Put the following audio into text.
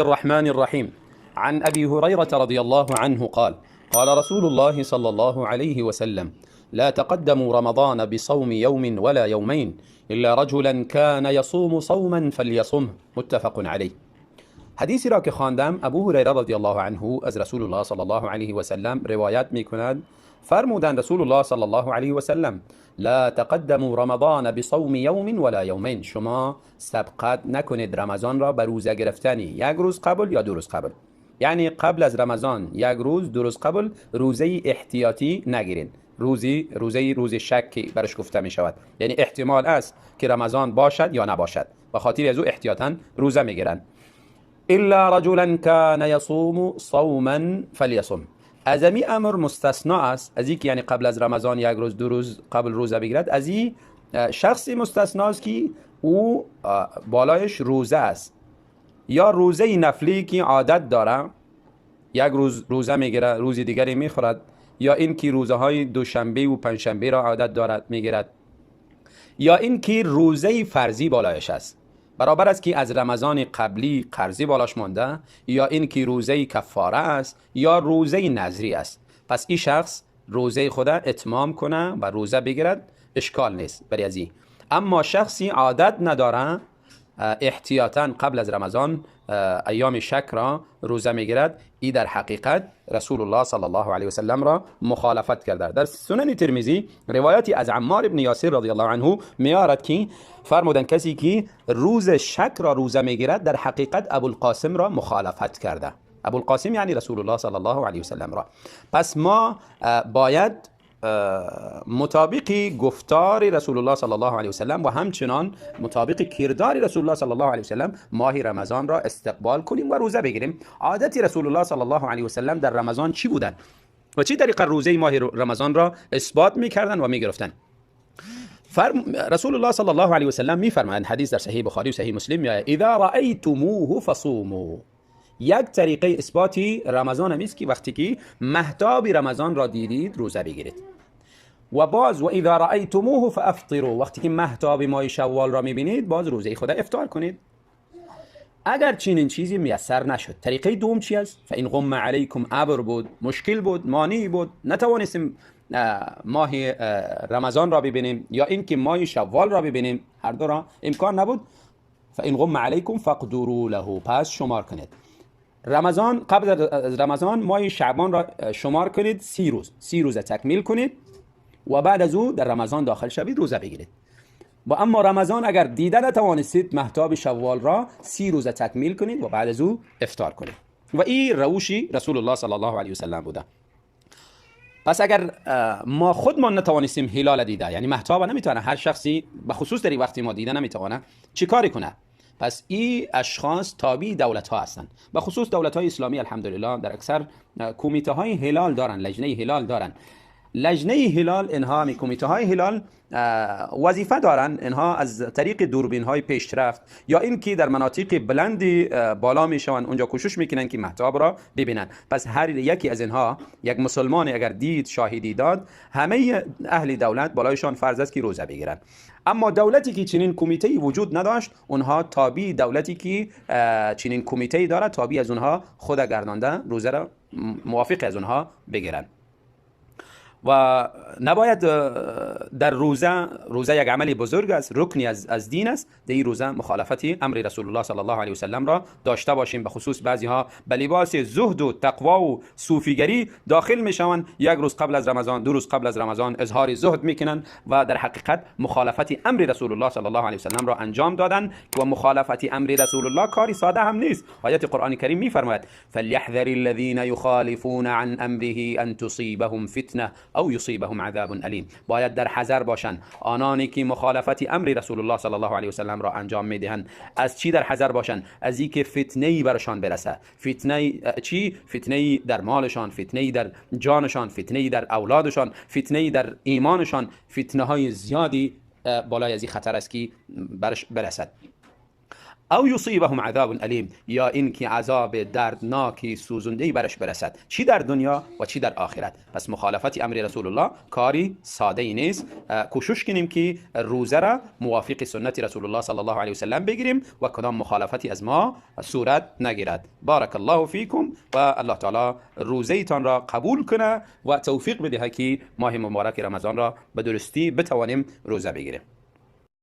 الرحمن الرحيم. عن أبي هريرة رضي الله عنه قال: قال رسول الله صلى الله عليه وسلم: لا تقدموا رمضان بصوم يوم ولا يومين إلا رجلا كان يصوم صوما فليصمه. متفق عليه. حدیثی را که خواندم، ابو هریره رضی الله عنه از رسول الله صلی الله علیه و سلم روایت می کند. فرمودند رسول الله صلی الله علیه و سلم: لا تقدموا رمضان بصوم یوم ولا یومین. شما سبقت نکنید رمضان را به روزه گرفتنی یک روز قبل یا دو روز قبل، یعنی قبل از رمضان یک روز دو روز قبل روزه احتیاطی نگیرید. روزی روزه روز شک برش گفته می شود، یعنی احتمال است که رمضان باشد یا نباشد، به خاطر از او احتیاطا روزه میگیرند. الا رجلا كان يصوم صوما فليصم. از امی امر مستثنا است، از اینکه یعنی قبل از رمضان یک روز دو روز قبل روزه بگیرد، از این شخصی مستثنا است که او بالایش روزه است، یا روزه نفلی که عادت داره، یک روز روزه میگیره روز دیگری میخورد، یا اینکه روزه های دوشنبه و پنجشنبه را عادت دارد میگیرد، یا اینکه روزه فرضی بالایش است، برابر است که از رمضان قبلی قرضی بالاش مانده، یا اینکه روزه کفاره است یا روزه نذری است. پس این شخص روزه خود اتمام کنه و روزه بگیرد، اشکال نیست برای از این. اما شخصی عادت نداره، احتیاطا قبل از رمضان ایام شک را روزه میگیرد، ای در حقیقت رسول الله صلی الله علیه و سلم را مخالفت کرده. در سنن ترمذی روایتی از عمار ابن یاسر رضی الله عنه میارد که فرمودند کسی که روز شک را روزه میگیرد در حقیقت ابوالقاسم را مخالفت کرده. ابوالقاسم یعنی رسول الله صلی الله علیه و سلم را. پس ما باید مطابق گفتار رسول الله صلی الله علیه و سلم و همچنان مطابق کردار رسول الله صلی الله علیه و سلم ماه رمضان را استقبال کنیم و روزه بگیریم. عادت رسول الله صلی الله علیه و سلم در رمضان چی بودن و چی طریقه روزه ماه رمضان را اثبات میکردن و میگرفتن؟ رسول الله صلی الله علیه و سلم میفرمایند، حدیث در صحیح بخاری و صحیح مسلم میآید: اذا رأیتموه فصوموا. یک طریقه اثباتی رمضان هم است که وقتی که مهتاب رمضان را دیدید روزه بگیرید. و باز و اذا رأیتموه فافطروا، وقتی که مهتاب ماه شوال را میبینید باز روزه خود افطار کنید. اگر چنین چیزی میسر نشد، طریقه دوم چی است؟ فان غم علیکم، ابر بود، مشکل بود، مانع بود، نتوانستیم ماه رمضان را ببینیم یا اینکه ماه شوال را ببینیم، هر دو را امکان نبود. فان غم علیکم فاقدروا له، پس شمار کنید رمضان، قبل از رمضان ماه شعبان را شمار کنید، 30 روز، 30 روز تکمیل کنید و بعد از او در رمضان داخل شوید روزه بگیرید. و اما رمضان اگر دیده نتوانستید مهتاب شوال را، 30 روز تکمیل کنید و بعد از او افطار کنید. و این روشی رسول الله صلی الله علیه و سلم بوده. پس اگر ما خودمان نتوانستیم هلال دیده، یعنی مهتاب نمیتونه هر شخصی به خصوص در این وقتی ما دیده نمیتونه، چیکاری کنه؟ پس این اشخاص تابع دولت ها هستند، به خصوص دولت های اسلامی الحمدلله در اکثر کمیته های هلال دارن، لجنه هلال دارن. لجنه هلال اینها می کمیته های هلال وظیفه دارن، اینها از طریق دوربین های پیشرفت یا اینکه در مناطق بلندی بالا میشوند، اونجا کوشش میکنن که مهتاب را ببینن. پس هر یکی از اینها یک مسلمان اگر دید، شاهدی داد، همه اهل دولت بالایشان فرض است که روزه بگیرن. اما دولتی که چنین کمیته وجود نداشت، اونها تابع دولتی که چنین کمیته دارد، تابع از اونها خود گردانده روزه را موافق از اونها بگیرن. و نباید در روزه، روزه یک عمل بزرگ است، رکنی از دین است، در این روزه مخالفتی امر رسول الله صلی الله علیه و سلم را داشته باشیم. به خصوص بعضی ها به لباس زهد و تقوا و صوفیگری داخل میشوند، یک روز قبل از رمضان، دو روز قبل از رمضان اظهار زهد میکنن و در حقیقت مخالفت امر رسول الله صلی الله علیه و سلم را انجام دادن. و مخالفت امر رسول الله کاری ساده هم نیست. آیت قرآن کریم میفرماید: فلیحذر الذین یخالفون عن امره ان تصیبهم فتنه او یصیبهم عذاب الیم. باید در حذر باشند آنانی که مخالفت امر رسول الله صلی الله علیه و سلم را انجام میدهند. از چی در حذر باشند؟ از اینکه فتنه ای برشان برسه. فتنه چی؟ فتنه ای در مالشان، فتنه ای در جانشان، فتنه ای در اولادشان، فتنه ای در ایمانشان، فتنه های زیادی بالای از این خطر است که برش برسد. أو يصيبهم عذاب أليم، یا اینکه عذاب دردناکی سوزنده برش برسد، چی در دنیا و چی در آخرت. پس مخالفت امر رسول الله کاری ساده ای نیست. کوشش کنیم که روزه را موافق سنت رسول الله صلی الله علیه وسلم بگیریم و کدام مخالفتی از ما صورت نگیرد. بارک الله فیکم و الله تعالی روزه تان را قبول کنه و توفیق بده که ماه مبارک رمضان را به درستی بتوانیم روزه بگیریم.